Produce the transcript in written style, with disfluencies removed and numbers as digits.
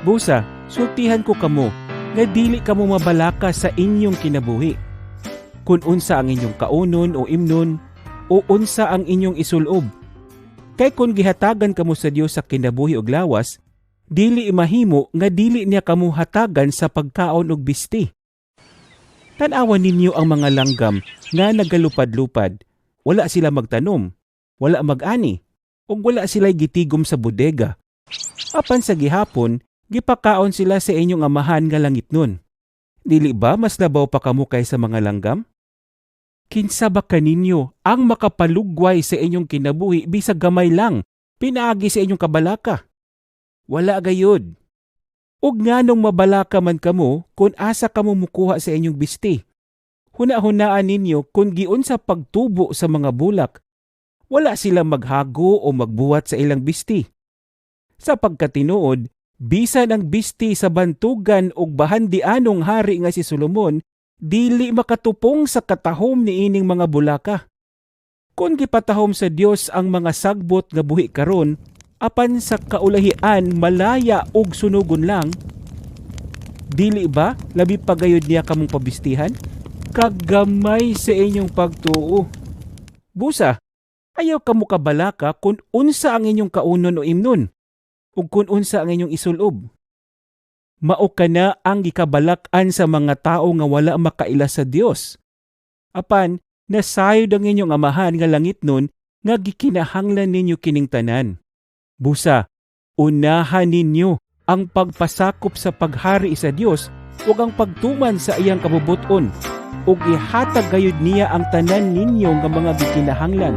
Busa, sultihan ko kamo nga dili kamo mabalaka sa inyong kinabuhi, kung unsa ang inyong kaunon o imnon o unsa ang inyong isulob. Kay kung gihatagan kamo sa Dios sa kinabuhi ug lawas, dili mahimo nga dili niya kamo hatagan sa pagkaon ug bisti. Tan-awan ninyo ang mga langgam nga nagalupad-lupad. Wala sila magtanom, wala mag-ani, ug wala sila gitigom sa bodega. Apan sa gihapon, gipakaon sila sa inyong Amahan nga langitnon. Dili ba mas labaw pa kamo kaysa mga langgam? Kinsa ba kaninyo ang makapalugway sa inyong kinabuhi bisag gamay lang pinaagi sa inyong kabalaka? Wala gayud. Ug nganong mabalaka man kamo kung asa kamo mukuha sa inyong bisti? Huna-hunaan ninyo kung giunsa pagtubo sa mga bulak. Wala sila maghago o magbuhat sa ilang bisti. Sa pagkatinuod, bisan ang bisti sa bantugan ug bahandianong hari nga si Solomon, dili makatupong sa katahom niining mga bulaka. Kung gipatahom sa Dios ang mga sagbot nga buhi karon, apan sa kaulahian malaya ug sunugon lang, dili ba labi pa gayud niya kamong pabistihan? Kagamay sa inyong pagtuo. Busa, ayaw kamo kabalaka kung unsa ang inyong kaunon o imnon, ug kung unsa ang inyong isulob. Mao kana ang gikabalak-an sa mga tao nga wala makaila sa Dios. Apan, nasayod ang inyong Amahan nga langitnon nga gikinahanglan ninyo kining tanan. Busa, unahan ninyo ang pagpasakop sa paghari sa Dios ug ang pagtuman sa iyang kabubut-on, ug ihatag gayud niya ang tanan ninyo nga mga gikinahanglan.